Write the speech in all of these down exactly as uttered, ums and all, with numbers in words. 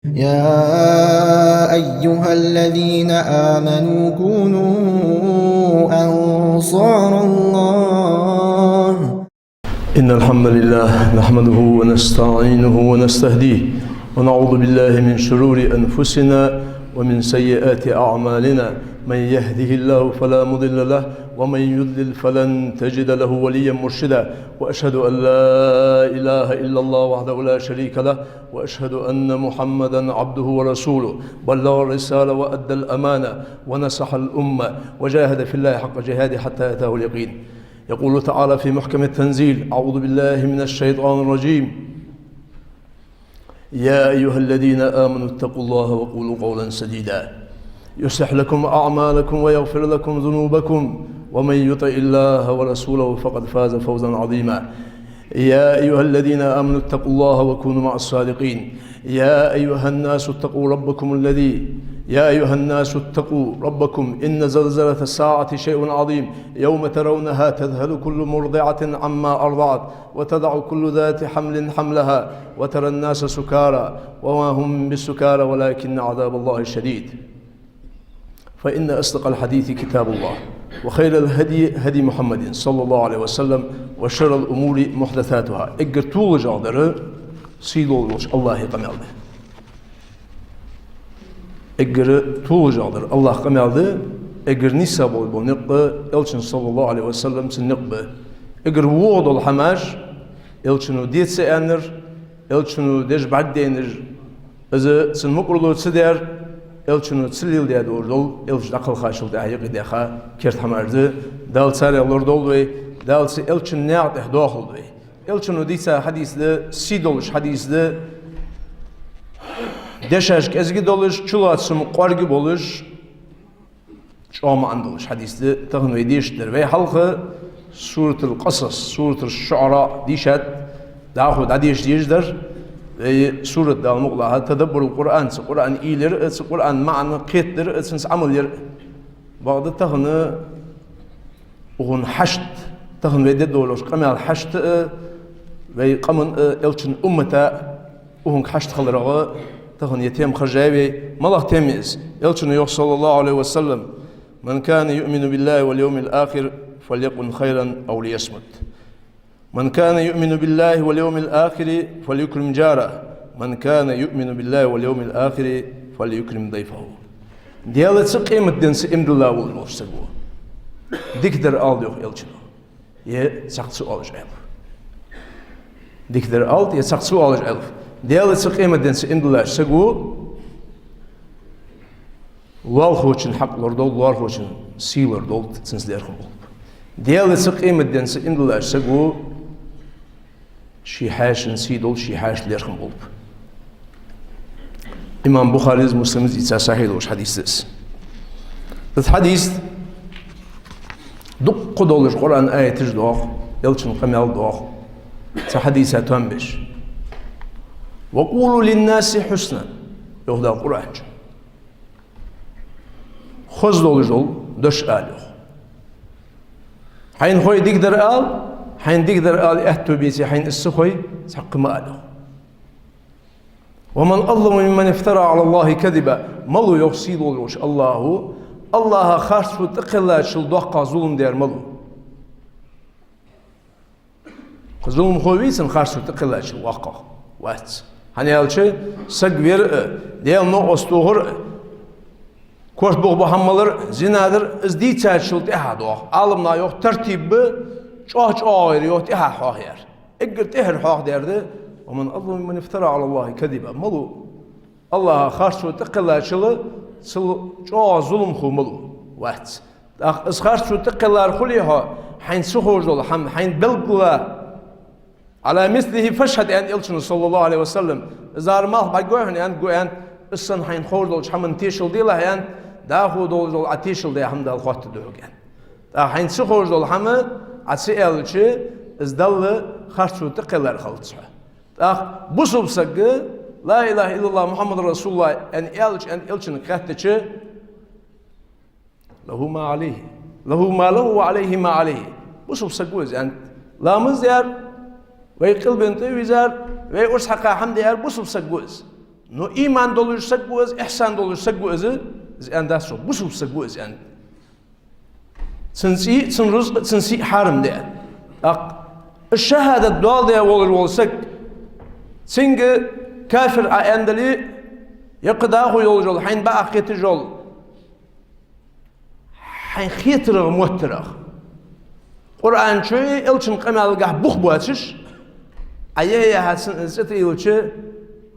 يا أيها الذين آمنوا كونوا أنصار الله. إن الحمد لله نحمده ونستعينه ونستهديه، ونعوذ بالله من شرور أنفسنا ومن سيئات أعمالنا. من يهده الله فلا مضل له، ومن يضلل فلن تجد له وليا مرشدا. وأشهد أن لا إله إلا الله وحده لا شريك له، وأشهد أن محمدا عبده ورسوله، بلغ الرسالة وأدى الأمانة ونصح الأمة وجاهد في الله حق جهاده حتى أتاه اليقين. يقول تعالى في محكم التنزيل: أعوذ بالله من الشيطان الرجيم. يا أيها الذين آمنوا اتقوا الله وقولوا قولا سديدا يصلح لكم أعمالكم ويغفر لكم ذنوبكم ومن يطع الله ورسوله فقد فاز فوزا عظيما. يا أيها الذين آمنوا اتقوا الله وكونوا مع الصادقين. يا أيها الناس اتقوا ربكم الذي يا أيها الناس اتقوا ربكم إن زلزلة الساعة شيء عظيم يوم ترونها تذهل كل مرضعة عما أرضعت وتضع كل ذات حمل حملها وترى الناس سكارى وما هم بسكارى ولكن عذاب الله شديد. فإن أصدق الحديث كتاب الله، وخير الهدي هدي محمد صلى الله عليه وسلم، وشر الأمور محدثاتها. Эггара тоалуш дар сий долаш Аллахӏа къамаьл да. Эггара тоалуш дар Аллахӏа къамаьл да, эггара нийса бола никъ Элчан, саллаллахӏу Ӏалайхӏи ва саллам, цун никъ ба. Эггара вогӏа дола хӏамаш Элчано де ца аьннар, Элчано деш бӏаргадайнар, из цун мукӏарло ца даьр, Элчано ца леладаь долаш дола, Элча дӏакхелхачул тӏехьагӏа юкъе даьха керда хӏамаш да. Дала царех лорадолда вай, Дала цу Элчан наькъа тӏа доахалда вай. Элчано дийца хьадис да, сий долаш хьадис да, дешаш кӏезига долаш, чулоацам кӏоарга болаш, чӏоагӏа маӏан долаш хьадис да тахан вай дешаш дар. Вай хьалха Суратуль-Къасас, Суратуль-ШуӀара дийшад, дӏахо дӏадеша дезаш дар. Вай сурат, Дала мукъ лахь, тадаббуруль-Къуръан, цу Къуръан уйла яр а, цу Къуръана маӏан кхетадар а, цунца Ӏамал яр а. Бакъда тахан укхун хьашт, тахан вай де долаш къамаьл хьашт а, вай къаман а, Элчан уммата а, укхунга хьашт хиларах тахан ер тема хержай вай. МалагӀа тема я из? Элчано йоах, саллаллахӀу Ӏалайхи ва саллам: «من كان يؤمن بالله واليوم الآخر فليقل خيرا أو ليصمت. من كان يؤمن بالله واليوم الآخر فليكرم جاره. من كان يؤمن بالله واليوم الآخر فليكرم ضيفه». Даьлаца, къематденца иман дилла волаш волча саго дикадар алда, йоах Элчано, е цхьаккха ца оалаш Ӏелва. Дикадар алда, е цхьаккха ца оалаш Ӏелва. Даьлаца, къематденца иман диллача саго лоалахочун хьакъ лорадолда, лоалахочун сий лорадолда, цунца лерхӀам болба. Даьлаца, къематденца иман диллача саго ший хьаьшан сий долда, ший хьаьшанна лерхӀам болба. Имам Бухарес, Муслима дийца сахьихь долаш хьадис да из. Цу хьадиса дукха долаш Къуръана аяташ доагӀа, Элчан къамаьл доагӀа цу хьадиса товш. «وقولوا للناس حسنا», йоах Дала Къуръана чу. Хоза долаш дола дош ала, йоах. Хьайна хой дикадар ала, хьайна дикадар ала аьттув беце, хьайна из ца хой, цхьаккха ма ала, йоах. «ومن أظلم ممن افترى على الله كذبا». Малув, йоах сий долаш волча Аллахӏо, Аллахӏа харцо тӏакхеллачул доккхагӏа зулам даьр малув? Кхы зуламхо вий цунна харцо тӏакхеллачул воккхагӏа? Вац. ХӀана аьлча, саг вер а, Даьла новкъост тохар а, корта бух бахьан малар а, зина дар а, из дийцачул тӏехьагӏа доагӏа. Ӏаламнаха йоах, тартиб ба, чӏоагӏа-чӏоагӏа яр, йоах, тӏехьа хьоахаяьр. Эггара тӏехьара хьоахадаьр да: «ومن أظلم ممن افترى على الله كذبا». Малув Аллахӏа харцо тӏакхеллачул цул чӏоагӏа зуламхо малув? Вац. Тӏаккха из харцо тӏакхеллар хуле хьо, хьайна ца ховш дола хӏама, хьайна белггала, «على مثله فاشهد», аьннад Элчано, саллаллахӏу Ӏалайхи ва саллам. Из дар малх бӏаргагой хьона, аьннад, гу, аьннад, из санна хьайна ховш долча хӏаман тешал делахь, аьннад, дӏахо долаш дола Ӏа тешал даь хӏама Дала хоаттаргда хьога, аьннад. Тӏаккха хьайна ца ховш дола хӏама Ӏа ца аьлча, из Далла харцо тӏакхеллар хилац хьо. Тӏаккха бусалба саг «لا إله إلا الله محمد رسول الله» аьнна аьлча, аьннад Элчанга хаьттача, «له ما عليه، له ما له وعليه ما عليه». Бусалба саг ва из, аьннад. Ламаз даьр, вай къилбен тӏа визар, вай урс хьакха хӏама даьр бусалба саг ва из. Но иман долаш саг ва из, ихьсан долаш саг ва из, из аьнна дац цо, бусалба саг ва из аьнна. Цун цӀий, цун рузкъа, цун сий хьарам да аьнна. ТӀаккха из шахӀадат доаладаь волаш вола саг, цунга кафир Ӏа аьнна дале, е кхы дӀахо йолаш йола, хьайна бакъахьа кхеташ йола, хьайна хетарах, моттарах, Къуръан чу а, элчан къамаьлагахьа бух боацаш, Ӏа яхь-яхьа цунна из цӀи тӀайиллача: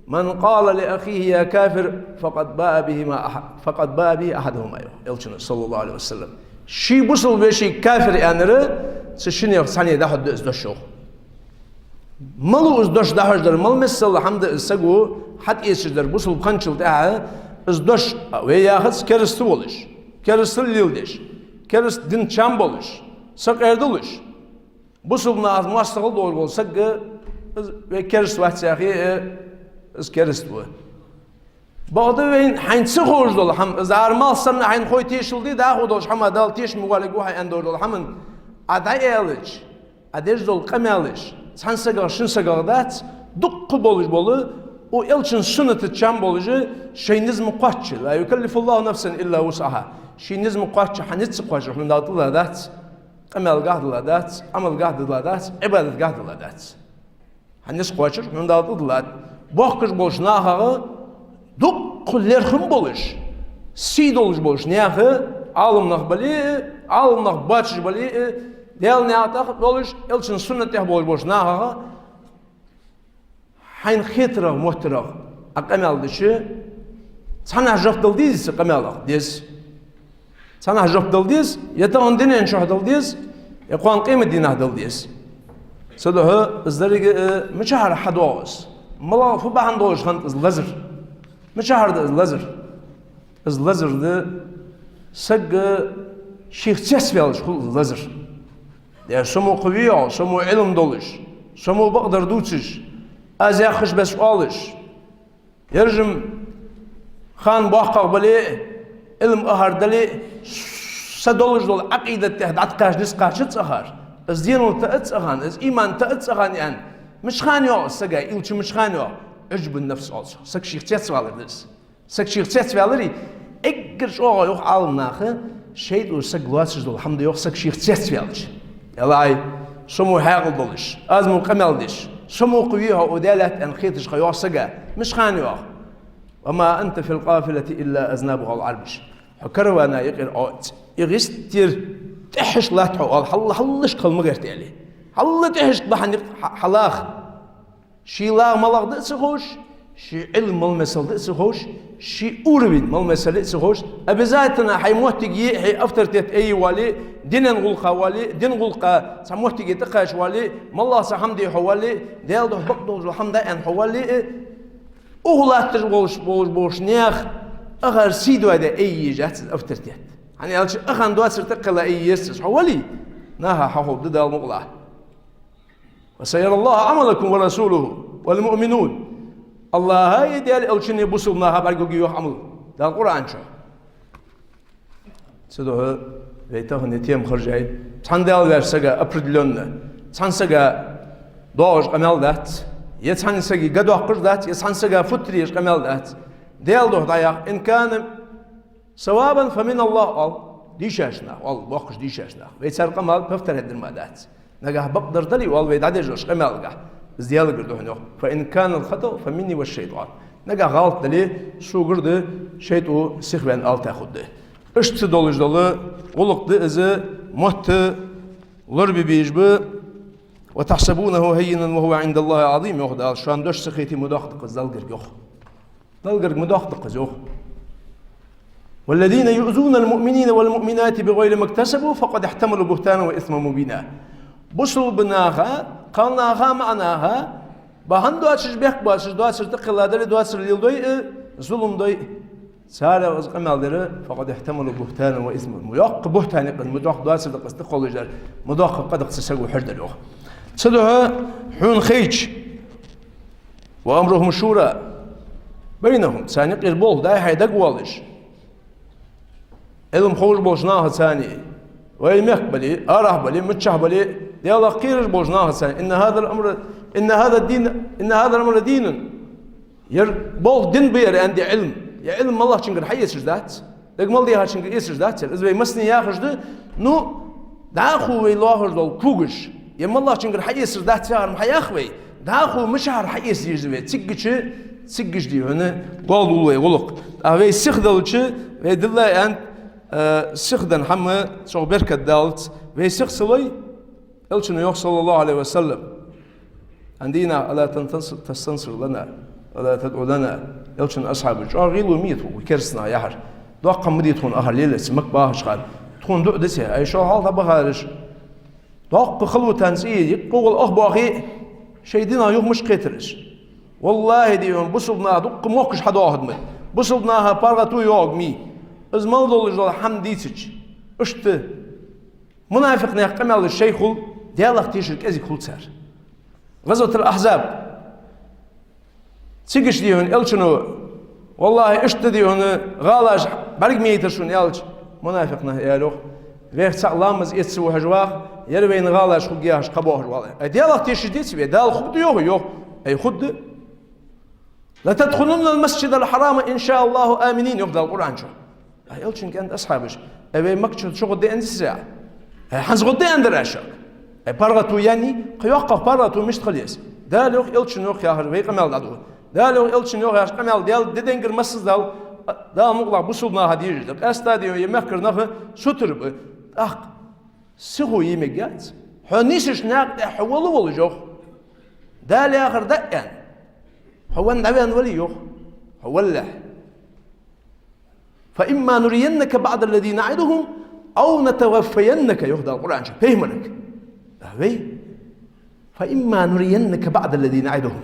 «من قال لأخيه يا كافر فقد باء بهما أح-، فقد باء به أحدهما», йоах элчано, صلى الله عليه وسلم. Ший бусалба вешийга кафир аьннар, цу шиннех цхьанне дӀахьоргда из дош, йоах. Малув из дош дӀахьош дар, мала миссел хӀама да из саго хьатӀаэцаш дар бусалба хинначул тӀехьагӀа, из дош, вай яхац, кераста волаш, керастал леладеш, кераста дина чам болаш, сакъердалуш, бусалба нахаца моастагӀал долаш вола саг, из вай кераста вац яхе а, из кераста ва. Бакъда вайна хьайна ца ховш дола хӀама, из ара малх санна хьайна хой тешал де, дӀахо долаш хӀама Дала тешам болаш ва хьо аьнна долаш дола хӀаман Ӏа дӀааьлча, Ӏа деш дола къамаьлаш цхьан сагах шин сагах дац, дукха болаш бола, укх элчан суннатаца чам болаш, шоай низ ма кхоачча, لا يكلف الله نفسا إلا وسعها. Ший низ ма кхоачча, хьа низ ца кхоачча, хьона Дала тӀадилла дац, къамаьлагахьа дилла дац, Ӏамалгахьа дилла дац, Ӏибадатгахьа дилла дац. Хьа низ кхоачар хьона Дала тӀадилла дац. Бохкаш болча нахах дукха лерхӀам болаш, сий долаш болча наьха, Ӏаламнах бале а, Ӏаламнах боацаш бале а, Даьла наькъа тӀа долаш, элчан суннат тӀа болаш болча нахах хьайна хетарах, моттарах Ӏа къамаьл дича, цхьаннахьа жоп дала дезий цу къамаьлах? Деза. Цхьаннахьа жоп дала деза, е тахан дунен чухь дала деза, е кхоана къематдийнахьа дала деза. Цудухьа из деррига а мичахьара хьадоагӀа из? МалагӀа, фу бахьан долаш хиннад из лазар? Мичахьара да из лазар? Из лазар да, саг шийх цецваьлча хул из лазар. Е со мо кхы вий йоах, со мо Ӏилма долаш, со мо бакъдар дувцаш, аз яхача бесса оалаш, яржам хана боккхагӀа бале а, Ӏилма ахар дале а, са долаш дола Ӏакъидат тӀа дӀатӀакхаьча низ кхоачац ахар, из денал таӀац ахар, из иман таӀац ахар аьнна, мича хана йоах из сага, илча мича хана йоах? عجب النفس оал цох. Саг шийх цецвалар да из. Саг шийх цецваьлча, эггара чӀоагӀа, йоах Ӏаламнаха, шайтӀо саг лоацаш дола хӀама да, йоах, саг шийх цецваьлча. Ялай, со мо хьаькъал долаш, аз мо къамаьл деш, со мо кхы вий хьо, укх Даьла лаьтта аьнна хеташ ха йоах сага. Мича хана йоах? «وما أنت في القافلة إلا أذنابها», оал Ӏарбаша. Хьо каравана юкъера Ӏо, и гӀистера тӀехьашка латт хьо, оал, хьал-, хьалхашка хила ма гӀерта, аьле. Хьал тӀехьашка бахьан юкъе хьа-, хьалаха. Ший лагӀ малагӀа да а ца ховш, ший Ӏилма мала мисал да а ца ховш, ший уровень мала мисал а ца ховш, обязательно хьай моттиг е, хьай авторитет айе вале, динен гӀулакха вале, дин гӀулакха цхьа моттиге тӀакхача вале, маллагӀа цхьа хӀама де хьо вале, Даьла духьа бакъ долаш дола хӀама да аьнна хьо вале а, укх латташ волаш, волаш, волаш наьха ахар сий доаде айе езац из авторитет. ХӀана аьлча, ахар доацар тӀакхелла айе езац из, хьо вале, наха хьахулда Дала мукъалахь. «وسيرى الله عملكم ورسوله والمؤمنون». АллахӀа а, Даьла элчана а, бусалба наха а бӀаргагургья, йоах, Ӏамал. Дала Къуръан чу. Цудухьа вай тахан тема хержай. Цхьан Даьла ваьча сага определённо, цхьан сага доагӀаш къамаьл дац, е цхьан сага гӀо доаккхаш дац, е цхьан сага футтар еш къамаьл дац. Даьла духьа дӀаяхар: «إن كان صوابا فمن الله», оал дийшача наха, оал боккхача дийшача наха. Вай цар къамаьл повторять дар мара дац. Нагахь бакъдар дале, оал, вай дӀадеш долча къамаьлагахь, из Даьлагара да хьона, йоах. «فإن كان الخطأ فمني والشيطان». Нагахь гӀалат дале, согара да, шайтӀо сихваьнна алта хургда. Иштта долаш дола гӀулакх да из, мотт лорабе безаш ба. «وتحسبونه هينا وهو عند الله عظيم», йоах Дала. Шоана дош ца хете, ма доккха да-кх из Далла гарга, йоах. Далла гарга ма доккха да-кх из, йоах. «والذين يؤذون المؤمنين والمؤمنات بغير ما اكتسبوا فقد احتملوا بهتانا وإثما مبينا». Бусалба наха, кхалнаха, маӀанаха бахьан доацаш, бехк боацаш, доацар тӀакхелла дале, доацар леладой а, зулам дой а, царех из къамаьл дир, «فقد احتملوا بهتانا وإثما». Ма йоккха бухӀтан я-кх из, ма доккха доацар да-кх из тӀакхоллаш дар, ма доккха къа да-кх цу саго хьардар, йоах. Цудухьа хьона хайча, «وأمرهم شورى بينهم», царна юкъера болх дӀай-хьай дагавоалаш, Ӏилма ховш болча нахаца а, вай мехка бале, арахьа бале, миччахьа бале, Даьлах кхераш болча нахаца а: «إن هذا الأمر، إن هذا الدين، إن هذا الأمر دين». Ер болх дин ба ер, аьнна де Ӏилма. Ер Ӏилма моллагӀчунгара хьаэцаш дац. Дег мел дехачунгара эцаш дац ер. Из вай массане яхаш да, ну, дӀахо вай лоархӀаш дола когаш, ер моллагӀчунгара хьаэцаш дац яхар ма хьаях вай. ДӀахо мичахьара хьаэца деза вай? Циггача, циггача, дий хьона, доаллал вай гӀулакх. ТӀаккха вай сиха делча, вай дилла аьнна, э, сиха даь хӀама цох беркат далац. Вай сиха ца лой, Элчано йоах, صلى الله عليه وسلم: عن ديننا ألا تنتصر، تستنصر لنا ولا تدعو لنا. Элчан асхьабаша: чӀоагӀа гӀийла ма йий тхога кераста наха яхар. Доккха хӀама ма дий тхона ахар лелац, Макка бахача хана. Тхона дуӀа дац, ай шоай хьалха бахараш. Доккха халота цӀи, йикъа гӀолла ах бохий, шоай динах юха мишта кхетараш. ВаллахӀи, дий хьона, бусалба наха дукха мохкаш хьадоахаргда ма. Бусалба наха паргӀато йоагӀаргья ма. Из мел долаш дола хӀама дийцача, иштта мунафикъ наьха къамаьл шоай хул, Даьлах тешар кӀезига хул цар. ГӀазватул Ахьзаб. Цигача, дий хьона, Элчано: валлахӀи, иштта, дий хьона, гӀалаш бӀарга мейтар шоана, аьлча, мунафикъ наха аьлар йоах: вайх цхьаь ламаз эца ца вахьаш вах, ер вайна гӀалаш хургья яхаш кхаъ боахаш вале. Ай Даьлах тешаш деций вай? Дала хургда йоахий, йоах. Ай хургда. لتدخلن المسجد الحرام إن شاء الله آمنين, йоах Дала Къуръан чу. Ай Элчан кӀаьнка асхьабаш: ай вай Макка чу шо гӀо деана дисра? Ай хӀанз гӀо деана дар шо? Ай паргӀато яьннай, кхы йоккхагӀа паргӀато мишта хила еза? Дала йоах, Элчано йоах яхар вай къамаьл дӀадувц. Дала йоах, Элчано йоах яхаш къамаьл Даьла деденгара массаза Дала, Дала мукъалахь бусалба наха дезаш да. Къаьстта, дий хьона, ер мехкара нах сутара ба. ТӀаккха сихо е мегаш яц. Хьо нийсача наькъа тӀа хьо вала волаш, йоах. Дала яхар да аьнна, хьо венна дӀавенна вале, йоах. Хьо валалехь. فإما نرينك بعض الذي نعدهم أو نتوفينك, йоах Дала Къуръан чу пайхамарга. Вай. فإما نرينك بعض الذي نعدهم.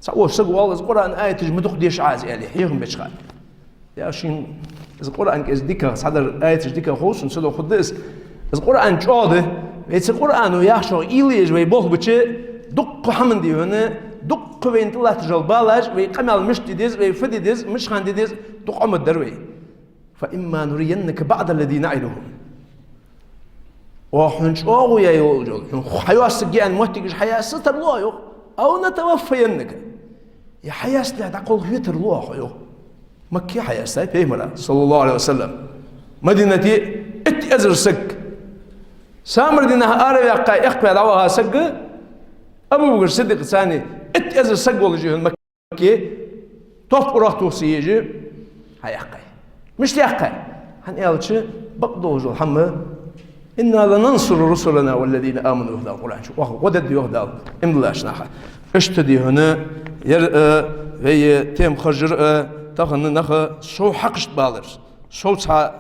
Цхьаволча саго оал: из Къуръан аяташ ма дукха деша Ӏа из, аьле, хьехам беча хана. Я шин, из Къуръан кӀезига дика, цхьадар аяташ дика ховш, цудухьа хургда из. Из Къуръан чӀоагӀа да, вай цу Къуръано яхачох уйла еш вай болх бича, дуккха хӀаман, дий хьона, дуккха вайна тӀалатташ йола балаш, вай къамаьл мишта де деза, вай фу де деза, мича хана де деза, дукха Ӏомадар вай. فإما نرينك بعض الذي نعدهم. Оаха хьона чӀоагӀо яь йолаш йола, хьона хьайоастаргья аьнна моттигаш хьаястар тарлу Оаха, йоах. أو نتوفينك. Е хьаясталехь дӀакхалхаве тарлу Оаха, йоах. Макка хьаястай пайхамара, صلى الله عليه وسلم. Мадинате итт эзар саг. Самар дийнахьа араваьккхай, эккхаваь дӀаваха саг, Абу Бакр Сиддикъ царна итт эзар саг волаш, йоах, Макка топ урагӀ тоха ца езаш хьаяьккхай. Мишта яьккхай? ХӀана аьлча, бакъдолаш дола хӀама: إنا لننصر رسلنا والذين آمنوا, йоах Дала Къуръан чу. Оаха гӀо дергда, йоах Дала, иман диллача наха. Иштта, дий хьона, ер, э, вай тема хержар, э, тахан нах сов хьакхашта балар. Сов цхьа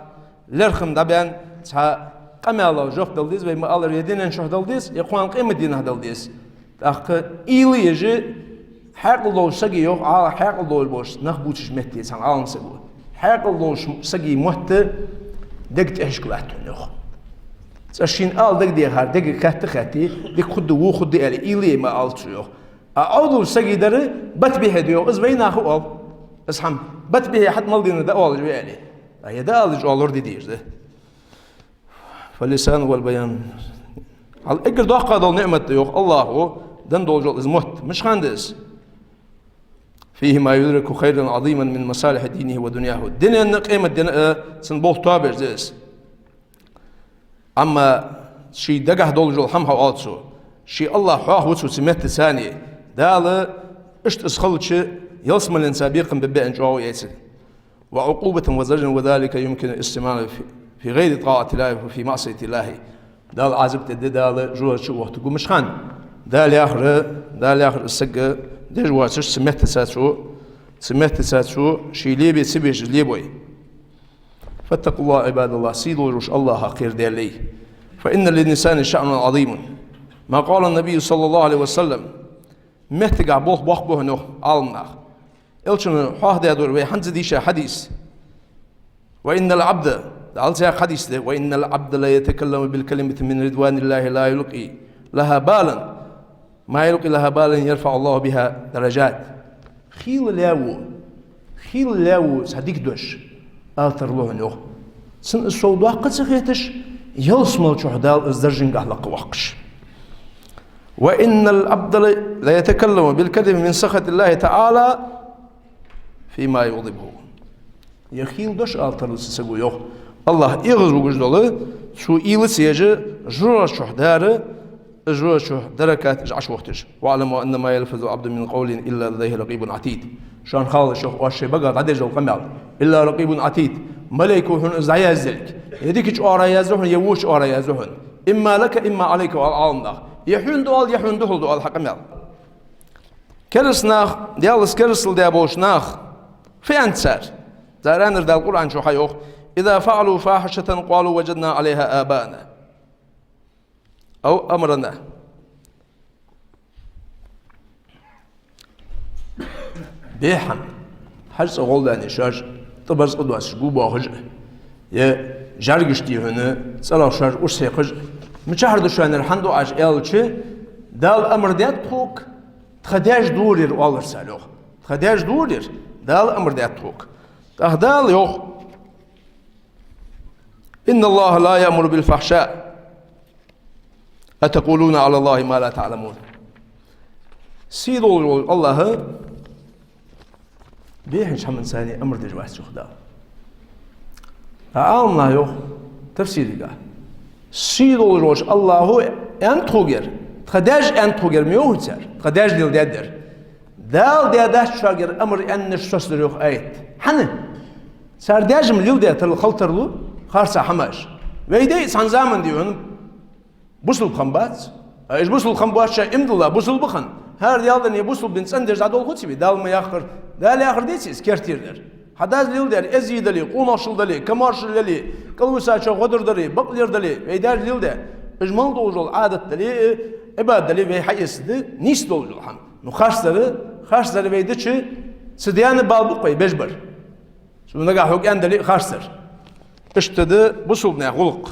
лерхӀам дӀабаьнна, цхьа къамаьлах жоп дала деза, вай ма аллара, е дина чу дала деза, е кхоана къематдийнахьа дала деза. ТӀаккха уйла еш, хьаькъал долча сага, йоах, Ӏа-, хьаькъал долаш бола нах бувцача метте цхьан Ӏалам саго, хьаькъал долча сага мотт дега тӀехьашка латт хьона, йоах. ЦӀа шийна ала дагадехар дега хаьтта-хаьтте, дика хургда, во хургда аьле, уйла е ма аллара цо, йоах. А Ӏовдалча сага дар бата бихьа да, йоах, из вайнаха оал. Из хӀама бата бихьа хьатӀа мел дина дӀаоалаш ва аьле. А е дӀаалаш оалар де дезаш да. فاللسان والبيان. Хьал эггара доккха дола ниӀмат да, йоах, АллахӀа денна долаш дола из мотт. Мишта хиннад из? فيه ما يدرك خيرا عظيما من مصالح دينه ودنياه. Динах а, къематдийнах а цун болх тоабеш да из. Амма ший дагахь долаш дола хӀама хьаоал цо. Ший АллахӀ хьоахаву цо цу меттаца. Дала иштта из хилча, ялсмаленца бекхам бергба аьнна чӀоагӀо я цун. وعقوبة وزجرا وذلك يمكن الاستعمال في، في غير طاعة الله وفي معصية الله. Дала Ӏазап дергда, Дала жоьжахате чу вахийтаргва, мишта хиннад? Дала яхар, Дала яхар из саг деш воацаш, цу меттаца цо, цу меттаца цо ший лебе ца беш из лебой. فاتقوا الله عباد الله, сий долаш волча АллахӀах кхера, Даьла лай. فإن للنسيان شأنا عظيما. ما قال النبي صلى الله عليه وسلم. Меттагахь болх боккха ба хьона, йоах Ӏаламий наха. Элчано хьоахадаьдар вай хӀанз дийша хьадис. وإن العبد, Даьла цхьа хьадис да: وإن العبد ليتكلم بالكلمة من رضوان الله لا يلقي لها بالا، ما يلقي لها بالا يرفع الله بها درجات. Хийла лаьво, хийла лаьво цхьа дика дош ала тарлу хьона, йоах. Цун из сов доккха ца хеташ, ялсмала чу Дала из даржангахь лакхавоаккхаш. وإن العبد ليتكلم بالكلمة من سخط الله تعالى فيما يغضبه. Е хийла дош ала тарлу цу саго, йоах. АллахӀ эгӀазвугаш дола, цо уйла ца еш, жожагӀате чу дар, жожагӀате чу даракат из Ӏаш вахташ. واعلموا أنما يلفظ العبد من قول إلا لديه رقيب عتيد. Шоана ховлаш, йоах, оаш шоай багах дӀадеш дола къамаьл. إلا رقيب عتيد. Малейко хьона из дӀаяздаьлга. Е дикача оагӀорахьа язду хьона, е воча оагӀорахьа язду хьона. إما لك إما عليك, оал Ӏаламнаха. Е хьона да оал, е хьона духьала да оал хьа къамаьл. Кераста нах, Даьлаца керастал даь болаш нах, фу аьннад цар? Цар аьннар Дала Къуръан чу хьайоах: إذا فعلوا فاحشة قالوا وجدنا عليها آباءنا أو أمرنا. Бехам, хьажцӀа гӀолла даьнна шоаш, тӀабарзкъа доацаш, гу бохаш, е жӀаргаш дий хьона, цӀерах шоаш урс хьекхаш, мичахьара да шоана ер, хӀана ду Ӏаш аьлча, Дала амар даьд тхога, тха даьша дора ер, оалар цар, йоах. Тха даьша дора ер, Дала амар даьд тхога. ТӀаккха Дала йоах: إن الله لا يأمر بالفحشاء أتقولون على الله ما لا تعلمون. Сий долаш волча АллахӀа бехача хӀаманца амар деш вац, йоах Дала. ТӀаккха Ӏаламнаха йоах тафсирагахь: сий долаш волча АллахӀа аьннад тхога ер, тха даьша аьннад тхога ер, ма йоахий цар, тха даьша леладаьд ер. Дала даь дац шуга ер амар, аьнна соцадар, йоах аят. ХӀана? Цар даьша-м леладаь тарлу, хила тарлу харцахьа хӀамаш. Вай дай цхьан заман дий хьона бусалба хиннабац. А уж бусалба хиннабоацаш иман дилла бусалба хинна. ХӀара Даьла дина бусалба дин цӀендеш дӀадолхаций вай? Дала ма яххара, Дала яхар деций из керттера дар? Хьа дас леладаьр, эздий дале, къонахчал дале, комаьршал яле, кӀалвисачоа гӀо дар дале, бакълер дале, вай даьша леладаь, уж мел долаш дола Ӏадат дале, э, Ӏибадат дале, вай хьаэцаргда нийса долаш дола хӀама. Ну, харцдар, харцдар вай дича, цу даьна бала ба-кх вай беш бар. Цо нагахьа хьога аьнна дале а харцдар. Иштта да бусалба наьха гӀулакх.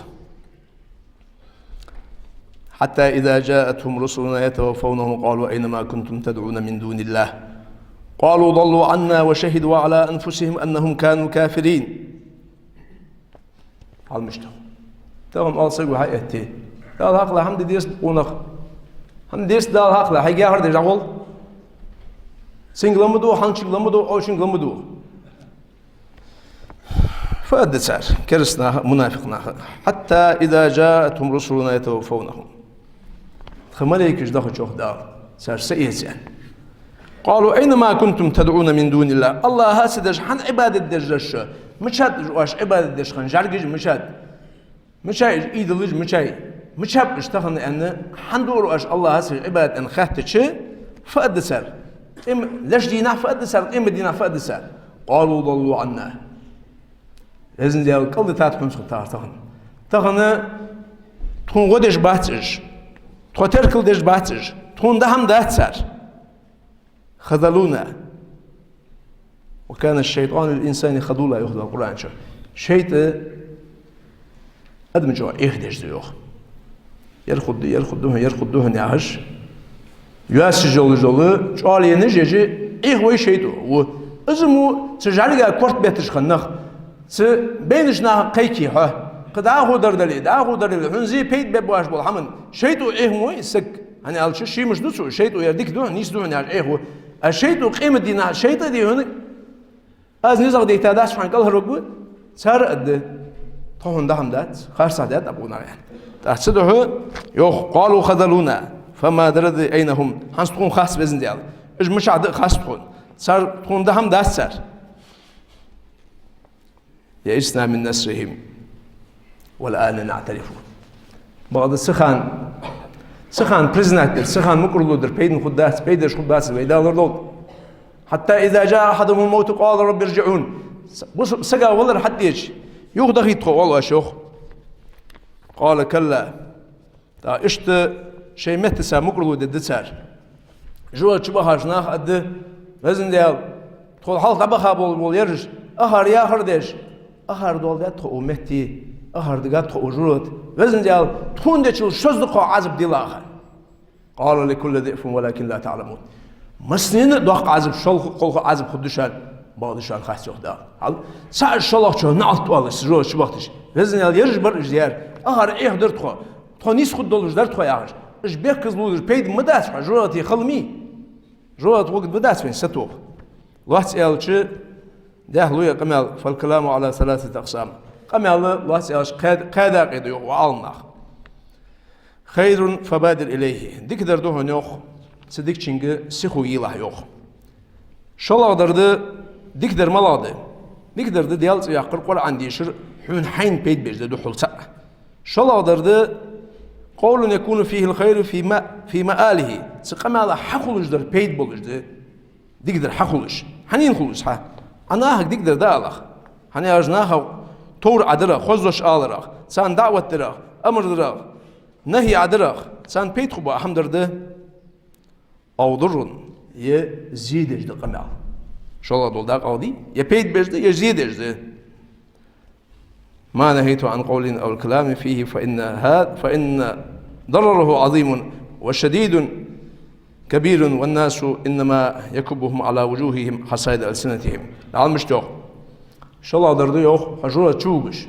حتى إذا جاءتهم رسلنا يتوفونهم قالوا أين ما كنتم تدعون من دون الله قالوا ضلوا عنا وشهدوا على أنفسهم أنهم كانوا كافرين. Хьалмишта. Тахан оал саго хьаэтте. Дала хьакхалла хӀама де деза къонах. ХӀама де деза Дала хьакхалла, хьайга яхар деш дӀагӀол. Цунга ла ма дугӀа, хьанчунга ла ма дугӀа, Ӏовшанга ла ма дугӀа. Фу аргда цар, кераста наха а, мунафикъ наха а. حتى إذا جاءتهم رسلنا يتوفونهم. Тха малейкаш дахача, йоах Дала, цар са эца аьнна. قالوا أين ما كنتم تدعون من دون الله. АллахӀа ца деш хӀана Ӏибадат деш да шо? Мичад уж оаш Ӏибадат деш хинна жӀаргаш, мичад? Мичай уж идолаш, мичай? Мичаб уж тахан аьнна, хӀана дора оаш АллахӀа ца деш Ӏибадат аьнна хаьттача, фу аргда цар? Къима-, леш дийнахьа фу аргда цар, къемата дийнахьа фу аргда цар? قالوا ضلوا عنا. Везан Даьла, кӀалдитад тхона цу тӀа тахан. Тахан тхона гӀо деш бац уж. Тхо теркал деш бац уж. Тхона даа хӀама дац цар. خذلونا وكان الشيطان للإنسان خذولا, йоах Дала Къуръан чу. ШайтӀа адам чӀоагӀа Ӏехадеш да, йоах. Ер хургда, ер хургда хьона, ер хургда хьона яхаш, йоассаш йолаш йола чӀоагӀа енаш еш, Ӏехавой шайтӀо. Во, из мо цу жӀарга корта бетташ хинна нах, цу байнача наха кхайке хьо. Кхы дӀахо дар дале, дӀахо дар дале, хьона зе пайда бергбоацаш бола хӀаман шайтӀо Ӏехавой из саг. ХӀана аьлча, ший мишта ду цо, шайтӀо ер дика да хьона, нийса да хьона яхаш Ӏехаво. А шайтӀо къемата дийнахьа, шайтӀа дий хьона, аз низагӀа дайтадац хьона, кӀалхарваргва, цар а аргда: тхо хьона даа хӀама дац, харцахьа даьд Ӏа къонах, аьнна. ТӀаккха цудухьа йоах: قالوا خذلونا فما ندري أين هم. ХӀанз тхона хац, Везан Даьла. Уж мичахьа да а хац тхона. Цар, тхона даа хӀама дац цар. يئسنا من نصرهم والآن نعترف. Бакъда цу хана, цу хана признать дир, цу хана мукӀарло дир, пайдана хургдац, пайда деш хургбац, вай далар долда. حتى إذا جاء أحدهم الموت قال رب ارجعون. Бусалба сага валар хьатӀадеча, юхадахийта тхо, оал оаш, йоах. قال كلا. ТӀаккха иштта шоай меттаца мукӀарло дергда цар. ЖожагӀате чу бахача наха аргда: Везан Даьла, тхол хьалха дӀабаха бола, бола ераш, ахар яхар деш, ахар доаладаьд тхо укх метте, ахар дигад тхо укх жожагӀате. Везан Даьла, тхона дечул шозза кхо Ӏазап де ла ахар. قال لكل ضعف ولكن لا تعلمون. Массанена а доккха Ӏазап, шолха, кхолха Ӏазап хургда шоана, бакъда шоана хац, йоах Дала. Хьал, цхьа шоллагӀчоа наӀалт оал уж жожагӀате чу бахийтача. Везан Даьла, ераш бар уж, ер, ахар Ӏехадар тхо, тхо нийсхургдолаш дар тхо яхаш. Уж бехказло деш пайда ма дац хьона, жожагӀате хила ма йий. ЖожагӀате гӀоргда ма дац вайна сатоха. Лоацца аьлча, Дехьа лу ер къамаьл, فالكلام على ثلاثة أقسام. Къамаьл лоацца аьлча кхаь-, кхаь дакъа да йоах Ӏаламнаха. خير فبادر إليه. Дикадар да хьона йоах цу дикачунга сихо елахь йоах. ШоллагӀдар да, дикадар малагӀа да? Дикадар да Даьла цӀи яккхар, Къуръан дешар, хьона хьайна пайда беш да духхьал цаӀ. ШоллагӀдар да قول يكون فيه الخير في م-، في مآله. Цу къамаьлах хьахулаш дар пайда болаш да. Дикадар хьахулаш. Хьанна хулаш хьа? Ӏа нахага дикадар да алахь. ХӀана аьлча наха товр Ӏа дарах, хоза дош аларах, царна даӀват дарах, амар дарах, нахьи Ӏа дарах, царна пайда хургба хӀама дар да. أو ضر, е зе деш да къамаьл. ШоллагӀа дола дакъа алий, е пайда беш да, е зе деш да. ما نهيت عن قول أو الكلام فيه فإن ها-، فإن ضرره عظيم وشديد كبير والناس إنما يكبهم على وجوههم حصائد ألسنتهم. Ӏаламаш йоах. ШоллагӀдар да йоах, хьо жура чувугаш.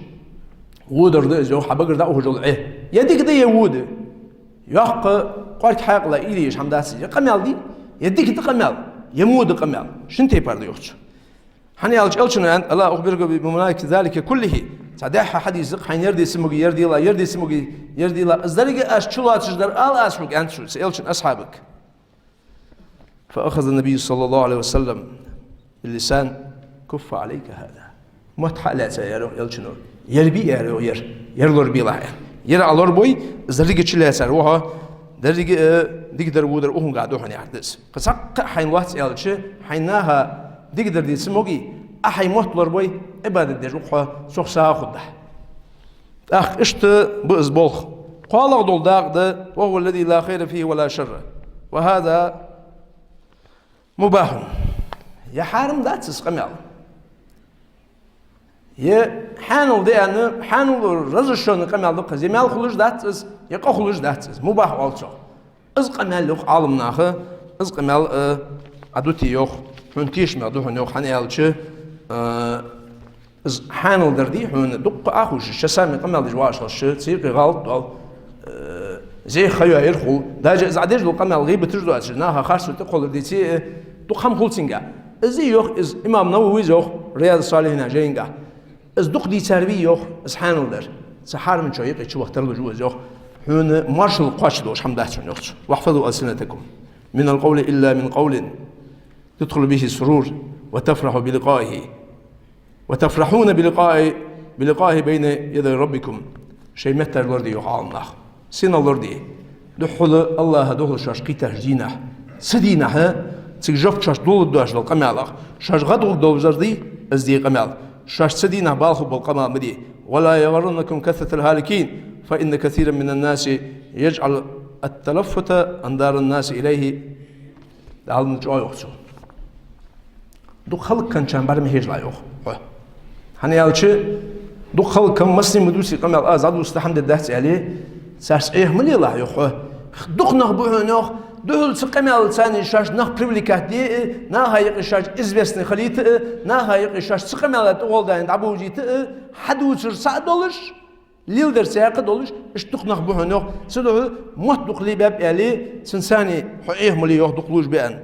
Водар да из йоах, хьа багара дӀаухаш йола Ӏе. Е дика да, е во да. Йоккха кӀоарга хьаькъал уйла еш хӀама дац из. Е къамаьл дий, е дика да къамаьл, е во да къамаьл. Шин тайпара да йоах цо. ХӀана аьлча Элчано аьннад: ألا أخبرك بملائكة ذلك كله؟ Цхьа дехьа хьадис да-кх, хьайна ер де ца моге, ер дела, ер де ца моге, ер дела. Из деррига а чулоацаш дар ала аз хьога, аьннад цо, цу Элчан асхьабага. فأخذ النبي صلى الله عليه وسلم باللسان: كف عليك هذا. Мотт хьа а лаьцар, аьлар йоах Элчано. Ер бе, аьлар йоах, ер. Ер лорабелахь, аьнна. Ер Ӏа лорабой, из деррига а чулаьцар ва хьо, деррига а, э, дикадар, водар укхунгахь да хьона, яхар да из. Кхы цхьаккха а хьайна лоацца аьлча, хьайна наха дикадар де ца моге, Ӏа хьай мотт лорабой, Ӏибадат деш ва-кх хьо, цох сагӀа хургда хьа. ТӀаккха иштта ба из болх. КхоалагӀа дола дакъа да: وهو الذي لا خير فيه ولا شر. وهذا مباح. Е хьарам дац из къамаьл, е хьанал да аьнна, хьанал, разрешённый къамаьл да-кх из, е маьл хулаш дац из, е къа хулаш дац из, мубахь оал цох. Из къамаьл, йоах Ӏаламнаха, из къамаьл, э, Ӏа дите йоах, хьона тешаме да хьона йоах, хӀана аьлча, э, из хьанал дар дий хьона, дукха а ховш, шоаш сами къамаьл деш вагӀаш хилча, цу юкъе гӀалат доал, э, зе ха йоаер хул. Даже из Ӏа деш дола къамаьл гӀийбаташ доацаш, наха харцо тӀакхоллар деце, э, дукха хӀама хул цунгахь. Из йоах, из имам Нававис йоах, Рияду-с-Салихьина жайнагахь. Из дукха дийцар вий йоах, из хьанал дар. Цу хьарамчо юкъе чувахийтар луш ва из йоах. Хьона моаршал кхоачаш долаш хӀама дац хьона йоах цо. واحفظوا ألسنتكم من القول إلا من قول تدخلوا به السرور وتفرحوا بلقائه وتفرحون بلقاء، بلقائه بين يدي ربكم. Шоай метташ лораде йоах Ӏаламнаха. Синал лораде. Духхьал АллахӀа духьал шоаш кхийттача дийнахьа. Цу дийнахьа цига жоп шоаш доаладеш дола къамаьлах шоаш гӀадгӀургдолаш дар дий, из де къамаьл. Шоаш цу дийнахьа бала хургбола къамаьл ма де. ولا يغرنكم كثرة الهالكين فإن كثيرا من الناس يجعل التلفت أنظار الناس إليه. Ӏаламнаха чӀоагӀа йоах цо. Дукха хӀалакхиннараш бӀарга ма хьежалахь йоах хьо. ХӀана аьлча, дукха хӀалакхиннар массане ма дувце къамаьл, аз дӀадувцаргда хӀама дергдац аьле, царца Ӏеха ма лелахь йоах хьо. Дукха нах ба хьона йоах, духхьал цу къамаьлаца шоаш нах привлекать де а, наха юкъе шоаш известный хилийта а, наха юкъе шоаш цу къамаьла тӀагӀолла дӀабовзийта а, хьадувцар цаӀ долаш, леладер цхьаькха долаш, иштта дукха нах ба хьона йоах, цудухьа мотт дукха лебаьб аьле, цунцара хьо Ӏеха ма ле йоах, дукха лувш беан.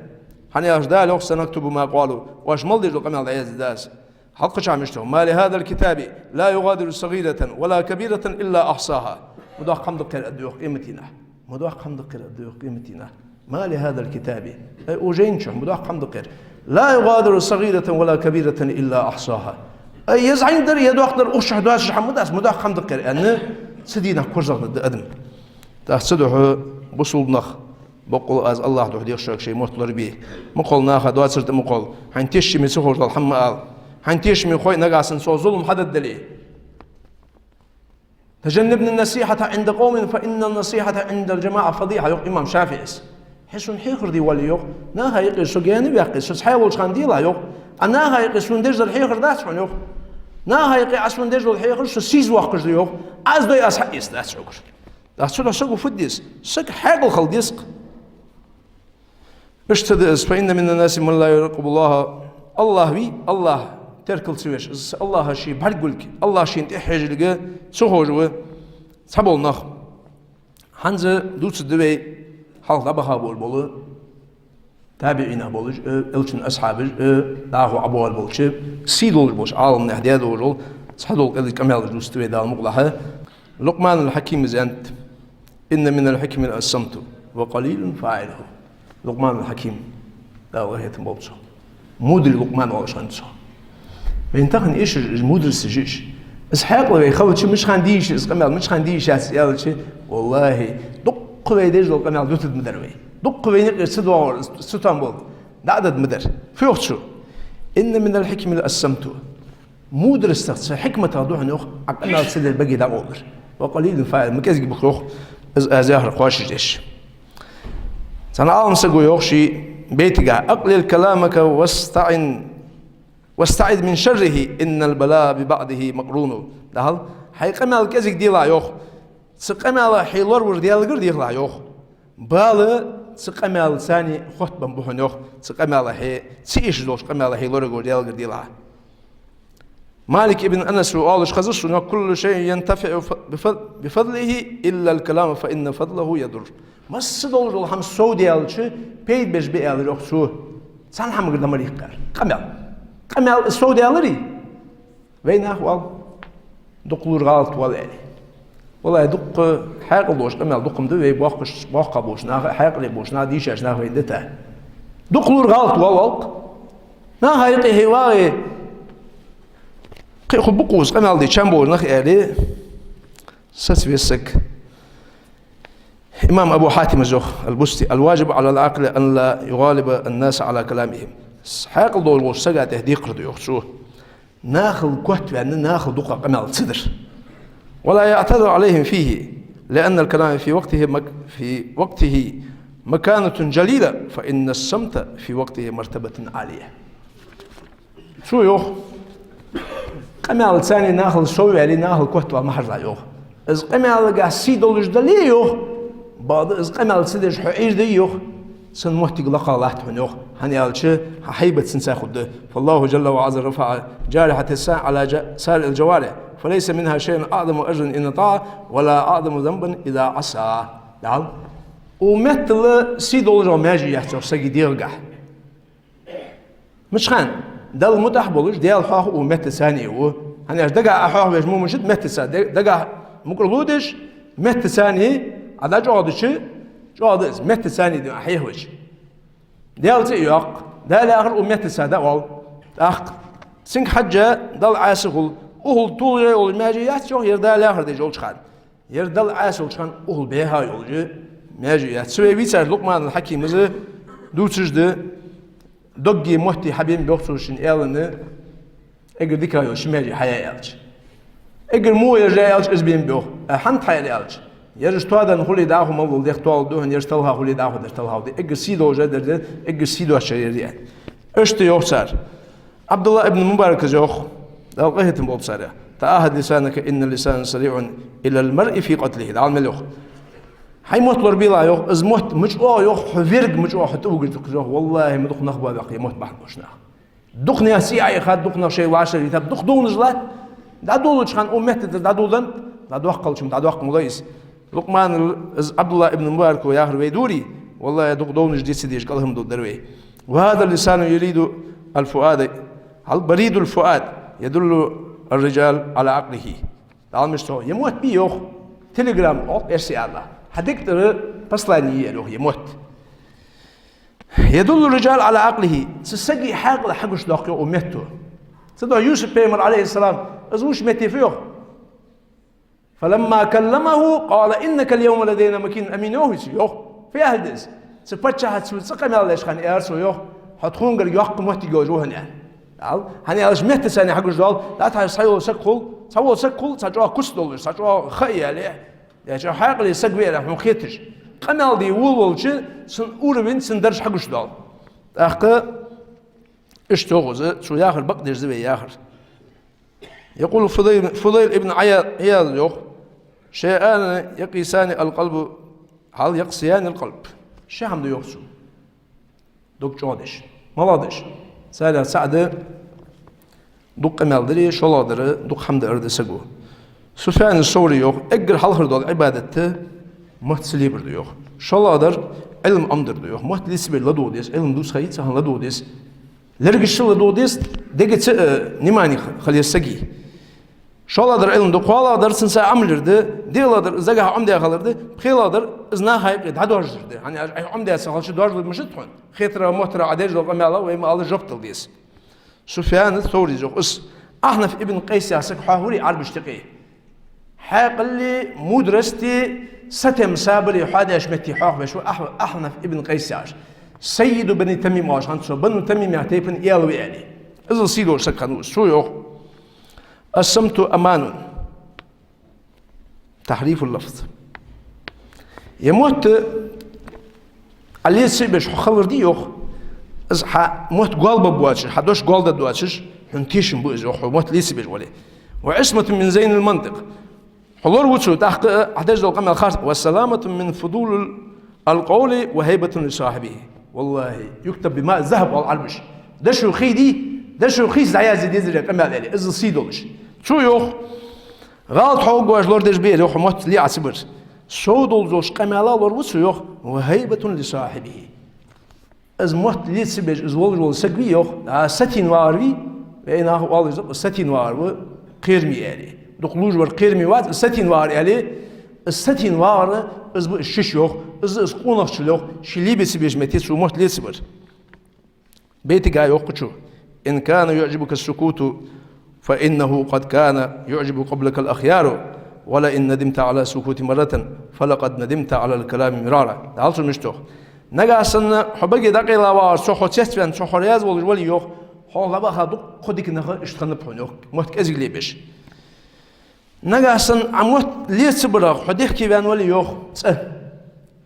ХӀана аьлча Дала йоах: سنكتب ما قالوا. Оаш мел деш дола къамаьл дӀаязде да аз. Хьалкхаьча мишта йоах: ما لهذا الكتاب لا يغادر صغيرة ولا كبيرة إلا أحصاها. Ма доккха хӀама да-кх ер, аргда йоах, къематдийнахьа. Ма доккха хӀама да-кх ер, аргда йоах, къематдийнахьа. ما لهذا الكتاب. Ай, укх жайна чу ма доккха хӀама да-кх ер. لا يغادر صغيرة ولا كبيرة إلا أحصاها. Ай, е зӀамига дар, е доккха дар, укх чу доацаш хӀама дац, ма доккха хӀама да-кх ер, аьнна, цу дийнахьа корзагӀдергда адам. ТӀаккха цудухьа, бусалба нах, боккъала аз АллахӀа духьа дех шуга, шоай мотт лорабе. Ма кхолла наха доацар тӀа ма кхолла. Хьайна тешаме ца ховш дола хӀама ма ала. Хьайна тешаме хой, нагахьа санна цо зулам хьадергдале. تجنبني النصيحة عند قوم فإن النصيحة عند الجماعة فضيحة, йоах имам ШафиӀис. Хьо сона хьехар де вале, йоах, наха юкъе со гаьна ваьккхе, со цхьа волча хана делахь, йоах. Ӏа наха юкъе сона деш дар хьехар дац хьона, йоах. Наха юкъе Ӏа сона деш дола хьехар со сийсаз воаккхаш да, йоах. Аз дой, аз хьаэца дац хьогара. ТӀаккха цудухьа саго фу де деза? Саг хьаькъал хила деза-кх. Иштта да из: فإن من الناس من لا يراقب الله. АллахӀ вий, АллахӀ теркал ца веш, из АллахӀа ше бӀаргагулга, АллахӀ шийна тӀехьа хьежалга ца ховш ва, цхьабола нах. ХӀанз дувцаргда вай хьалха дӀабаха болаш бола табиӀинех болаш, э, Элчан асхьабаш, э, дӀахо ӀобоагӀаш болча, сий долаш болча Ӏаламнаьха даь долаш дола, цхьадола кӀезига къамаьлаш дувц вай, Дала мукъалахь. Лукъманул Хьакима аьннад: «إن من الحكم الصمت وقليل فاعله». Лукъманул Хьаким, Дала къахетам болба цох. Мудрый Лукъман оалаш хиннад цох. Вайна тахан эшаш, из мудрость жиш. Из хьаькъал вай хилча, мичахьа де йиш я из къамаьл, мичахьа де йиш яц аьлча, валлахӀи, дукха вай деш дола къамаьл дутаргма дар вай. Дукха вайна юкъера ца доагӀар, ца там болга дӀа а даргма дар. Фу йоах цо? «إن من الحكم الصمت». Мудростах, цу хьикматах да хьона, йоах, Ӏа къамаьл ца дер, баге дӀакъовлар. «وقليل فاعله», ма кӀезига ба-кх, йоах, из аз яхар кхоачашдеш. Цхьан Ӏалам саго йоах ший байтагахь: «أقلل كلامك واستعن، واستعذ من شره، إن البلاء ببعضه مقرون». ДӀахо хьай къамаьл кӀезига делахь, йоах, цу къамаьлах хье лоравар Даьлагара дехалахь, йоах. Бала цу къамаьлаца хоттабенна ба хьона, йоах, цу къамаьлах хье, ца эшаш долча къамаьлах хье лоравар Даьлагара делахь. Малик ибн Анаса оалаш хезар сона: «كل شيء ينتفع ف-، بف-، بفضله إلا الكلام فإن فضله يضر». Масса долаш дола хӀама совдаьлча, пайда беш ба, аьлар, йоах, цо. Цхьан хӀамагара дӀа мара йиккхар. Къамаьл. Къамаьл совдаьлар, вай наха оал, дукха лур гӀалат воал аьле. ВаллахӀи, дукха хьаькъал долаш къамаьл дукха ма да, вай боккхаш, боккхагӀа болча наха, хьаькъале болча наха, дийшача наха вайна дита. Дукха лур гӀалат воал, оал-кх. Наха юкъе хье вагӀе, кхы а хургба-кх из къамаьл де чам болаш нах, аьле, сацаве саг. Имам Абу Хьатима йоах, ал-Бусти: «الواجب على العاقل أن لا يغالب الناس على كلامهم». Хьаькъал долаш волча сага тӀехь декхар да, йоах цо, нахал котваьнна, нахал дукха къамаьл ца дар. «ولا يعترض عليهم فيه، لأن الكلام في وقته مك-، في وقته مكانة جليلة، فإن الصمت في وقته مرتبة عالية». Цо йоах, къамаьлаца нахал совваьле, нахал котвала ма хьажалахь, йоах. Из къамаьлагахь сий долаш дале, йоах, бакъда из къамаьл ца деш хьо Ӏийр де, йоах, цун моттиг лакха латт хьона, йоах, хӀана аьлча хьа хьайбат цунца хургда. «فالله جل وعز رفع جارحة اللسان على ج-، سائر الجوارح، فليس منها شيء أعظم أجرا إن أطاع، ولا أعظم ذنبا إذا عصى». Дала. Укх меттала сий долаш йола маьже яц, йоах, сага дегӀагахь. Мичахьа? Далла мутӀахьа болаш, Даьла хьоахаву, меттаца а ва. ХӀана аьлча дагахь Ӏа хьоахавеш мо мишта да, меттаца. Д-, дагахь мукӀарло деш, меттаца а, Ӏа дӀачӀоагӀдича, чӀоагӀда из, меттаца а да Ӏа хьоахавеш. Даьла цӀи а йоаккх, Дала яхар укх меттаца дӀаоал. ТӀаккха цунга хьежжа Далла Ӏаьса хул, укхул тулгӀе йола маьже яц, йоах, ер Дала яхар деш йолча хана. Ер Далла Ӏаьса йолча хана укхул бӀеха йола маьже яц. Цу вай вийцар Лукъманул Хьакима из дувцаш да, догги мотти хьабенаб, йоах, цо шийна аьланна, эггара дика йола ши маьже хьаяь аьлча. Эггара во яр жа аьлча, из бенаб, йоах. А хӀана тхьаяр аьлча, ераш тоадан хуле дӀахо мел дола дегӀ тоалургда хьона, ераш талха хуле дӀахо дар талха да. Эггара сий долаш дар да, эггара сий доацаш дар да. Иштта йоах цар. Ӏабдуллахь ибн Мубарака йоах, Дала къахетам болба царех: «تعاهد لسانك إن اللسان سريع إلى المرء في قتله». Дала мел йоах: хьай мотт лорабелахь, йоах, из мотт ма чӀоагӀа, йоах, хьо верга ма чӀоагӀа хьо тӀавугаш да-кх из, йоах, валлахӀи, ма дукха нах ба веккха ер мотт бахьан долаш нах. Дукха наьха цӀий Ӏайха, дукха нах шоай вӀашагӀ йита, дукха довнаш латт, дӀадолалуча хана укх меттаца дӀадолалант, дӀадоаккхалча ма дӀадоаккха ма лой из. Лукъманул, из Ӏабдуллахь ибн Мубарака яхар вай дувре, валлахӀи, дукха довнаш де ца дезаш кӀалхархӀама долаш дар вай. «وهذا اللسان يريد الفؤاد، هل بريد الفؤاد يدل الرجال على عقله». Дала мишта цо, ер мотт ба, йоах, телеграмма оал-кх эрсий аьлча. Хьа дег тӀара послание я, йоах, ер мотт. «يدل الرجال على عقله». Цу сага хьаькъал хьагучадоаккх, йоах, укх метто. Цудухьа Юсуп пайхамар, عليه السلام, из вувцача метте фу йоах? «فلما كلمه قال إنك اليوم لدينا مكين أمين», йоах вай цунга, йоах. Фу яхилга да из? Цу паччахьаца цо цкъа къамаьл деча хана аьлар цо, йоах, хьо тхона гарга йоккха моттиг йолаш ва хьона, аьлар. Дала, хӀана аьлча меттаца хьагуш доал, дӀатӀахьа схьайола саг хул, цхьавола саг хул, цхьа чӀоагӀа куц долаш, цхьа чӀоагӀа ха яле, е чӀоагӀа хьаькъале саг ва аьнна хьона хеташ. Къамаьл де волавелча, цун уровень, цун дарж хьагуш доал. ТӀаккха иштта йоах из, цо яхар бакъдеш да вай яхар. يقول فضيل، فضيل ابن عيا-، عياض йоах: «شيئان يقيسان القلب، هل يقسيان القلب». Ши хӀама да, йоах цо, дог чӀоагӀдеш, малагӀдеш. Царех цаӀ да дукха къамаьл дари, шоллагӀдар дукха хӀама даар да саго. Суфьян ас-Саври йоах: эггара хьалхара дола Ӏибадат мотт ца лебар да, йоах. ШоллагӀдар Ӏилма Ӏомадар да, йоах. Мотт леца бер ладувгӀа деза, Ӏилма дувца ха йий цхьан ладувгӀа деза. Лергаша ладувгӀа деза, дегаца, э, внимани хила еза сага. ШоллагӀдар Ӏилма да, кхоалагӀдар цунца Ӏамал дар да, диълагӀдар из дагахьа Ӏомадаь хилар да, пхелагӀдар из наха юкъе дӀадоаржадар да. ХӀана аьлча Ӏа Ӏомадаь ца хилча доаржалургдий шоана тхона? Хетара, моттара Ӏа деш дола къамаьл вай ма аллара жоп дала деза. Суфьян ас-Саврийс йоах из. Ахьнаф ибн Къайс яха саг хьоахавирий Ӏарбашта юкъе? Хьаькъали, мудрости, сатем, сабари хьоадеш метте хьоахавеш ва Ахь-, Ахьнаф ибн Къайс яхаш. Саййиду бани Тамим оалаш хиннад цо, Бану Тамим яха тайпан аьла ва аьле. Иззал сий долаш саг хиннав из. Цо йоах: «Ас-самту аманун». Тахьрифул лафз. Е мотт Ӏа леца а беш хьо хилар дий, йоах. Из хьа мотт гол бергбоацаш, хьа дош гол дергдоацаш, хьона тешам ба из, йоах, хьо мотт леца а беш вале. «Ва Ӏисматун мин зайнил мантикъ». Хьо лораву цо, тӀаккха Ӏа деш дола къамаьл харц. «Ва саламатун мин фудулил алкъавли ва хӀайбатун ли сахьибихӀи». «Валлахьи, юктабу бимаи ззахьаб», оал Ӏарбаша. Дошо хий дий, дошо хий дӀаязде дезар ер къамаьл аьле, иззал сий долаш. Цо йоах: «ГӀалат хьо гуш лорадеш бе, йоах, мотт ле Ӏа ца бар. Сов долаш долча къамаьла лораву цо, йоах, ва хӀайбатун ли сахьибихӀи». Из мотт леца а беш, из волаш вола саг вий, йоах, а, сатийна вагӀар вий, вай наха оалаш да, сатийна вагӀар ва кхераме аьле. Дукха лувш вар кхераме вац, сатийна вагӀар аьле, из сатийна вагӀар, из ба из шиша, йоах, из, из къонахчал, йоах, ше лебеца беш метте цо мотт леца а бар. Бейтага йоах кхычо: «Ин кана юӀжибука ас-сукуту, фа иннаху къад кана юӀжибу къаблакал ахъяру, ва лаин надимта Ӏала ас-сукути марратан, фа лакъад надимта Ӏалал калами мирара». ДӀахо цо мишта йоах: «Нагахьа санна хьо баге дӀакъайла вагӀаш, цо хьо цецваьнна, цо хьо раьза волаш вале, йоах, хьо лабаха дуккха дика нах иштта хиннаб хьона, йоах, мотт кӀезига лебеш. Нагахьа санна Ӏа мотт леца барах хьо дехке ваьнна вале, йоах, цӀа».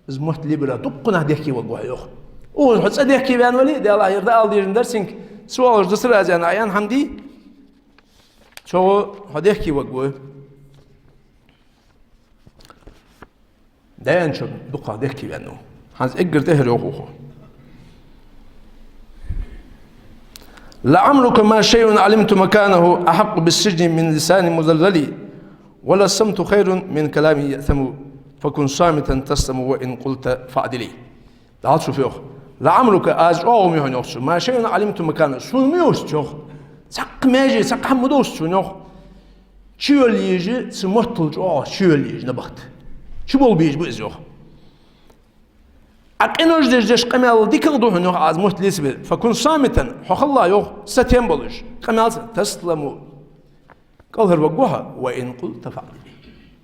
Из мотт лебара дуккха нах дехке варгва хьо, йоах. Укхаза хьо цӀа дехке ваьнна вале, Даьла, ер дӀаала дезаш дар цунга, цо оалаш да ца раьза аьнна Ӏа аьнна хӀама дий, цо хьо дехке варгва. Даьна чу дукха дехке ваьннав. ХӀанз эггара тӀехьара йоах укхо: «لعمرك ما شيء علمت مكانه أحق بالسجن من لسان مذلل، وللصمت خير من كلام يأثم، فكن صامتا تسلم وإن قلت فاعدل». ДӀахо цо йоах: «لعمرك, аз чӀоагӀо ма йий хьона, йоах цо, ما شيء علمت مكانه, сона ма йовзац, йоах, цхьаккха маьже, цхьаккха хӀама ма довзац сона, йоах, чу йоалае езаш, цу моттал чӀоагӀа чу йоалае езаш набахта. Чу болабе езаш ба из, йоах. Ӏа къинош деш деш къамаьл дикагӀа да хьона, йоах, аз мотт леца бер. فكن صامتا, хьо хила, йоах, сатем болаш, къамаьл ца, تسلم, кӀалхарваргва хьо, وإن قلت فاعدل.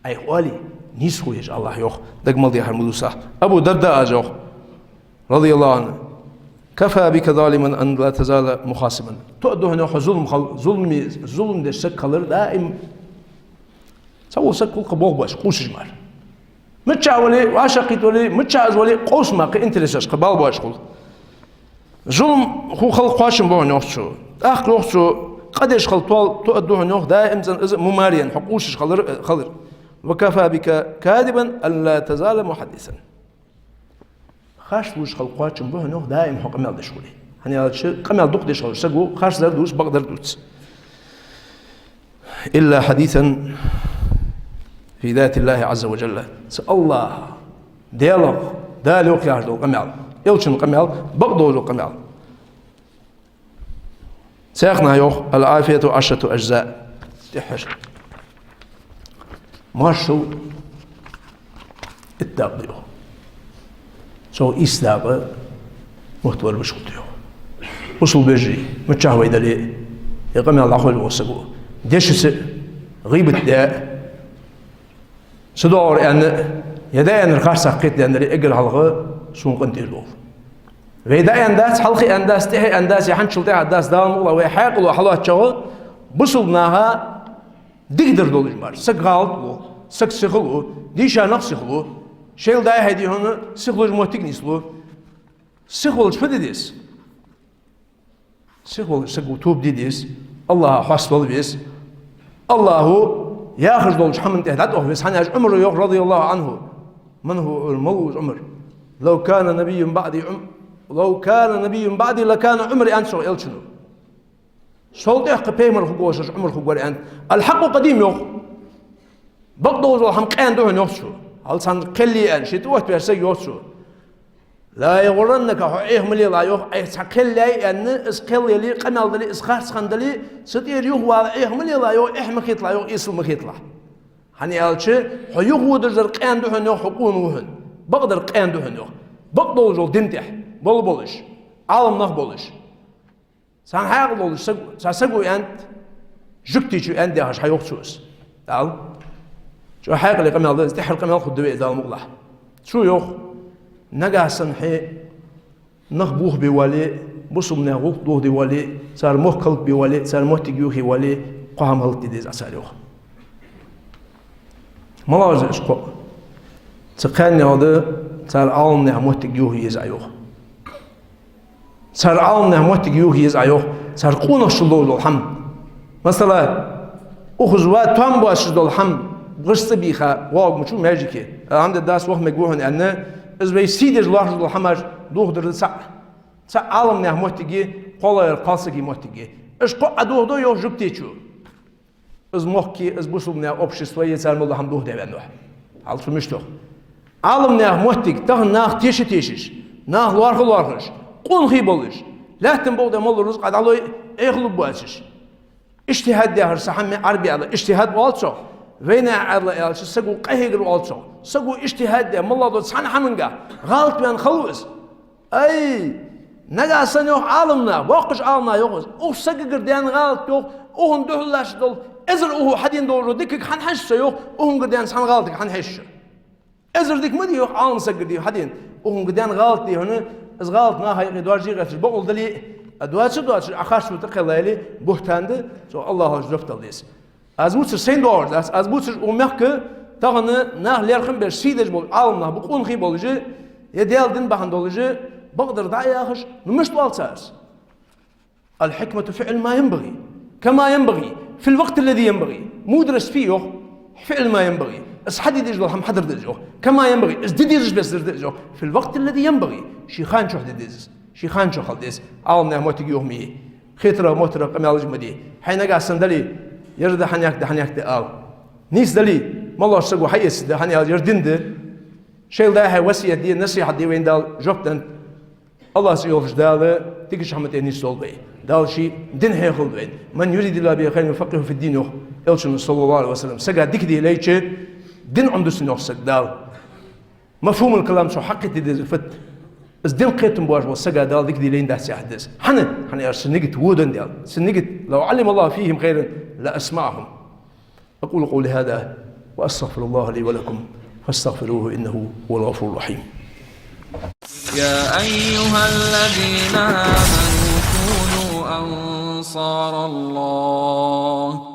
Ӏайха оале, нийсхо еш алахь, йоах, дага мел дехар ма дувцахь». Абу Дарда аз йоах, радияллаху Ӏанху: «كفى بك ظالما أن لا تزال مخاصما». Тоъ да хьона, йоах, хьо зулам хал-, зуламе, зулам деш саг хилар даим. Цхьавола саг хул кхы болх беш, къувсаш мара. Миччахьа вале, вӀашагӀкхийтта вале, миччахьа из вале, къовсам, кхы интересаш, кхы бала боацаш хул. Зулам ху хала кхоачам ба хьона, йоах цо. ТӀаккха, йоах цо, къа деш хила тоал-, тоъаргда хьона, йоах, даим цӀена из мумариян, хьо къувсаш хилар, хилар. «وكفى بك كاذبا أن لا تزال محدثا». Харц лувш хила кхоачам ба хьона, йоах, даим хьо къамаьл деш хуле. ХӀана аьлча, къамаьл дукха деш хилча саго харцдар дувц, бакъдар дувц. «إلا حديثا في ذات الله عز وجل». Цу АллахӀа, Даьлах, Дала йоах яхаш дола къамаьл, Элчан къамаьл, бакъдолаш дола къамаьл. Цхьаннахьа йоах: «العافية عشرة أجزاء». ТӀехьашка. Моаршал итт дакъа да, йоах. Цох ийс дакъа мохк лорабеш хул, йоах. Бусалба вежарий, миччахьа вай дале а, е къамаьл дӀахьош вола саг ва, дешаца гӀийбат де, са доагӀар аьнна, е дӀааьннар харцахьа кхетадаь дале, эггара хьалха сона къинтӀера довла. Вай дӀааьннадац, хьалха аьннадац, тӀехьа аьннадац, е хьанчул тӀехьа дац, Дала мукъалахь, вай хьаькъало хьалоацача, бусалба наха дикадар долаш мара. Саг гӀалат лу, саг сиха лу, дийша нах сиха лу, шоайла дӀа-хьа дий хьона сиха луш моттиг нийслу. Сиха волча фу де деза? Сиха волча саго тоба де деза, АллахӀа хьаставала веза. АллахӀа яхаш долча хӀаман тӀа дӀатӀаваха веза. ХӀана аьлча Ӏумара йоах, радияллаху Ӏанху, ман хӀува Ӏумар, малув из Ӏумар? «لو كان نبي بعدي عم-، لو كان نبي بعدي لكان عمر», аьннад цо, Элчано. Сол тӀехьа кхы пайхамар хургволаш Ӏумар хургвар, аьннад. «الحق قديم», йоах. Бакъдолаш дола хӀама къаьна да хьона, йоах цо. Хьал цхьанна кхел е аьнна, ше тӀаоттаваьча сага йоах цо. «لا يغرنك», хьо Ӏеха ма лела, йоах, Ӏайха цхьа кхел яьй аьнна, из кхел яле, къамаьл дале, из харц хӀама дале, цу тӀера юхавала Ӏеха ма лела, йоах, эхь ма хеталахь, йоах, эсала ма хеталахь. ХӀана аьлча, хьо юхаводар къаьна да хьона, йоах, хьо къона ва хьона. Бакъдар къаьна да хьона, йоах. Бакъдолаш йола дин тӀа болаш, Ӏаламнах болаш, царна хьаькъал долаш саг-, цхьа саго аьннад, жугтичо аьннад яхаш хьайоах цо из. Дала чӀоагӀа хьаькъале къамаьл да из, тӀеххьара къамаьл хургда вай из, Дала мукъалахь. Цо йоах, нагахьа санна хье нах бохабе вале, бусалба наьха гӀулакх дохаде вале, цар мохк хӀалакбе вале, цар моттиг йохае вале, кхо хӀама хӀалакде деза Ӏа цар, йоах. МалагӀа да уж кхоъ? Цу кхаьннех да, цар Ӏаламнаьха моттиг йохае еза Ӏа, йоах. Цар Ӏаламнаьха моттиг йохае еза Ӏа, йоах. Цар къонахчал долаш дола хӀама. Масала, укхаза ва тоам боацаш дола хӀама, гӀирс цӀабийха воагӀа мича маьждиге. Алхьамдулиллахь, дац, ваха мегаргва хьона аьнна, из вай сий деш лоархӀаш дола хӀамаш дохадар да цхьаъ, цхьаъ Ӏаламнаьха моттиге, кхоалагӀа кхалсага моттиге. Уж кхоъ Ӏа дохадой, йоах, жугтичо. Из мохк, из бусалба наьха общество, е цар мел дола хӀама дохаде ваьннав хьо. Хьал цу мишта йоах. Ӏаламнаьха моттиг тахан нах теша тешаш, нах лоархӀа лоархӀаш, къонахий болаш, лаьттан букъа тӀа молла рузкъа дӀалой, Ӏехалургбоацаш. Иджтихьад яхар са хӀама Ӏарбий аьлча иджтихьад оал цох, вайнаьха аьлча саго къахьегар оал цох. Саго иджтихьад даь, моллагӀа дола цхьан хӀамангахьа гӀалат ваьнна хала ва из. Ай, нагахьа санна, йоах, Ӏаламнах, боккхача Ӏаламнаха йоах из, укх сагагара даьнна гӀалат, йоах, укхунна духьалаш дола эзар укхо хьадена долаш дола дикаг хьона хьежаш со, йоах, укхунгара даьнна цхьан гӀалатага хьона хьежаш со. Эзар дика ма дий, йоах, Ӏаламсагагара дий хьадена, укхунгара даьнна гӀалат дий хьона, из гӀалат наха юкъе доаржаде гӀерташ бокъонца дале а, доацаш а доацаш, Ӏа харц вута кхел яьле, бухӀтан да, цох АллахӀа жоп дала деза. Аз бувцар сайна доагӀаш дац, аз бувцар укх мехка тахан нах лерхӀам беш, сий деш бола Ӏаламнах ба, къонахий болаш, е Даьла дин бахьан долаш, бакъдар дӀа а яхаш, ну мишта оал цар из? الحكمة فعل ما ينبغي، كما ينبغي، في الوقت الذي ينبغي. Мудрость фу я, йоах, فعل ما ينبغي. Из хьаде дезаш дола хӀама хьадар да из, йоах. كما ينبغي. Из де дезача беса дар да из, йоах. في الوقت الذي ينبغي. Ший хана чухь де деза из. Ший хана чухь хила деза. Ӏаламнаьха моттиг йохаме. Хетарах, моттарах къамаьлаш ма де. Хьай нагахьа санна дале, ер да хьанехк, да хьанехк да ала. Нийса дале, моллагӀча саго хьаэца да, хӀана аьлча ер дин да. Шоайла даь хьай васкет де, насихьат де, вайна Дала жоп деннад. АллахӀ цӀи йолаш Дала дикача хӀаман тӀа нийсдолда вай. Дала ший дин хьехалда вайна. من يرد الله به خيرا يفقهه في الدين, йоах Элчано, صلى الله عليه وسلم. Сага дика де лайча, дин Ӏомаду цунна, йоах сага Дала. مفهوم الكلام цо хьакхетаде деза фат. Из дин кхетам боацаш волча сага Дала дика де лайнадац яхар да из. ХӀана? ХӀана аьлча цун нигат во да Дала. Цун нигат: لو علم الله فيهم خيرا لأسمعهم. أقول قولي هذا وأستغفر الله لي ولكم فاستغفروه إنه هو الغفور الرحيم. يا أيها الذين آمنوا كونوا أنصار الله.